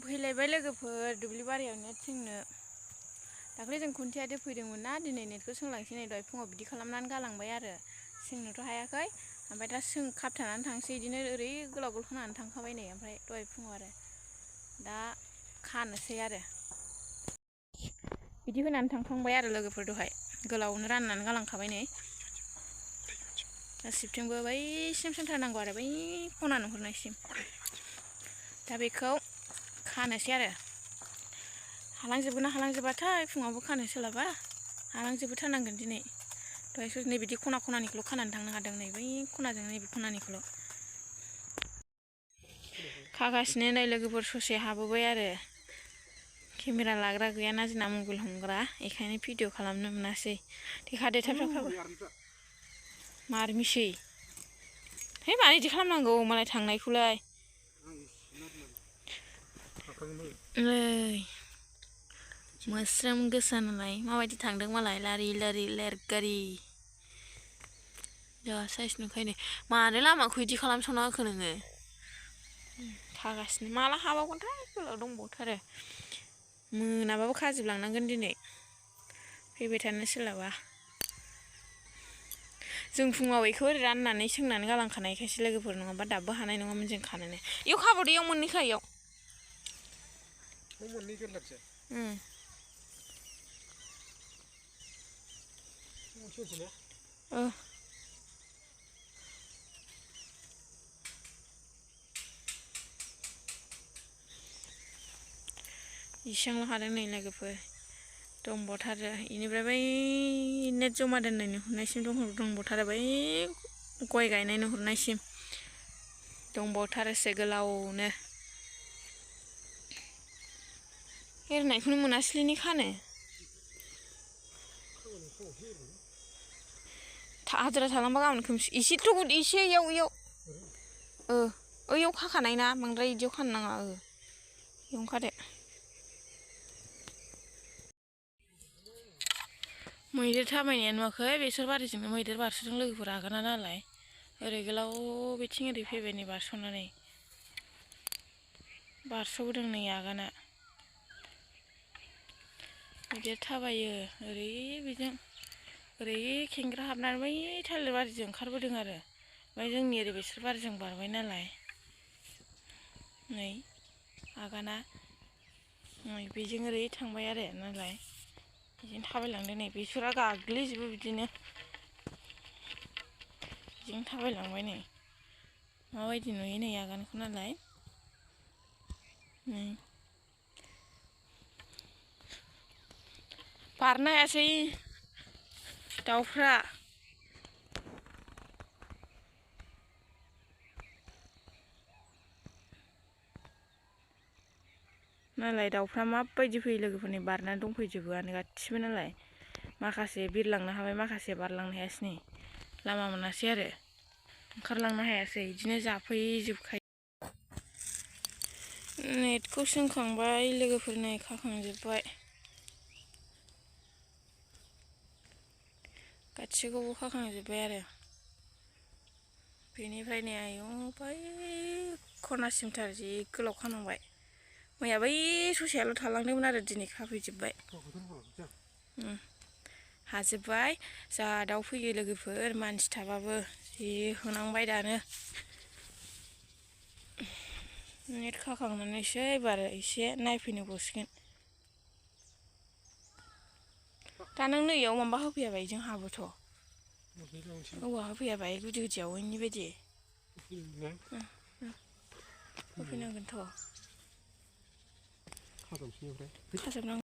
फैलायबाय लोगोफोर दुब्लि बारियाव नेट सोंनो। दाख्लै जों खुन्थिया दोफैदोंमोन ना, दिनै नेटखौ सोंलांसै। नै दहाय फुङाव बिदि खालामनानै गालांबाय आरो सोंनोथ' हायाखै। ओमफ्राय दा खाबथानानै थांसै, बिदिनो ओरै गोलाव गोलाव खानानै थांखाबाय नै। ओमफ्राय दहाय फुङाव आरो दा खानोसै आरो बिदि होनानै थांखांबाय आरो लोगोफोर दहाय गोलावनो राननानै गालांखाबाय नै। गासिबथिंबो बैसिम सोंथारनांगौ आरो बै खना नुहुरनायसिम। दा बेखौ खानोसै आरो हालांजोबगोन ना हालांजोबाथाय, फुङावबो खानो सोलाबा। हालांजोबथारनांगोन दिनै। दहाय नै बिदि खना खनानिखौल' खानानै थांनो हादों, नै बै खनाजों नैबे खनानिखौल'। खागासिनो नै लोगोफोर ससे हाबोबाय आरो केमेरा लाग्रा गैयाना जोंना, मबाइल हमग्रा, बेखायनो भिडिअ खालामनो मोनासै। देखादो थाब थाब खाबो। मारमिसै है मानो बिदि खालामनांगौ मालाय थांनायखौलाय। नै मोस्रोम गोसा नालाय माबायदि थांदों मालाय, लारि लारि लेरगारि जा साइस नुखायो। मानो लामाखौ बिदि खालामसावना होखो नोङो? खागासिनो माला हाबावगोनथाय, गोलाव दंबावथारो। मोनाबाबो खाजोबलांनांगोन दिनै, फैबाय थानो सोलाबा। जों फुङाव बेखौ ओरै राननानै सोंनानै गालांखानायखायसो लोगोफोर, नङाबा दाबो हानाय नङामोन जों खानोनो। इयाव खाबावदो, इयाव मोननैखा इयाव। मोननै गोरलाबसो। इसेबांल' हादों नै लोगोफोर, दंबावथारो। बेनिफ्राय बै नेट जमा दोननाय नुहुरनायसिम दंबावथारो, बै गय गायनाय नुहुरनायसिम दंबावथारोसो गोलावनो। एरनायखौनो मोनासैलै खानो। हाजिरा थालांबा गाबोन खोमसि एसेथ' एसे इयाव ओइयाव खाखानाय ना, बांद्राय बिदियाव खानो नाङा। इयावनो खादो। मैदेर थाबायनाया नुवाखै? बेसर बारिजोंनो मैदेर बारस'दों लोगोफोर, आगाना नालाय ओरै गोलाव बिथिं ओरै फैबाय नै बारस'नानै। बारस'बोदों नै आगाना। मैदेर थाबायो ओरै बेजों, ओरै खेंग्रा हाबनानै बै थालिर बारिजों ओंखारबोदों आरो। ओमफ्राय जोंनि ओरै बेसर बारिजों बारबाय नालाय नै आगाना, नै बेजों ओरै थांबाय आरो नालाय बिदिनो थाबायलांदों। नै बेसरा गाग्लिजोबो बिदिनो, बिदिनो थाबायलांबाय नै। माबायदि नुयो नै आगानखौ नालाय। बारनो हायासै दाउफ्रा। नालाय दाउफ्रा माबायदि फैयो लोगोफोरनि, बारनानै दंफैजोबोआनो गासिबो नालाय। माखासे बिरलांनो हाबाय, माखासे बारलांनो हायासै। नै लामा मोनासै आरो ओंखारलांनो हायासै, बिदिनो जाफैजोबखायो। नेटखौ सोंखांबाय लोगोफोर, नै खाखांजोब्बाय गासिखौबो खाखांजोब्बाय आरो। बेनिफ्राय नै आयौ बै खनासिमथार जि गोलाव खानांबाय। मैया बै ससेयाल' थालांदोंमोन आरो दिनै खाफैजोब्बाय। हाजोब्बाय। जा दाउ फैयो लोगोफोर, मानसि थाबाबो जि होनांबाय दानो। नेट खाखांनानैसो एबार एसे नायफैनो गसिगोन। दा नों नैयाव माबा होफैयाबा बेजों हाबोथ'। औवा होफैयाबा गुदि गुदियाव बैनि बायदि होफैनांगोनथ'। खाजोबनांगौ।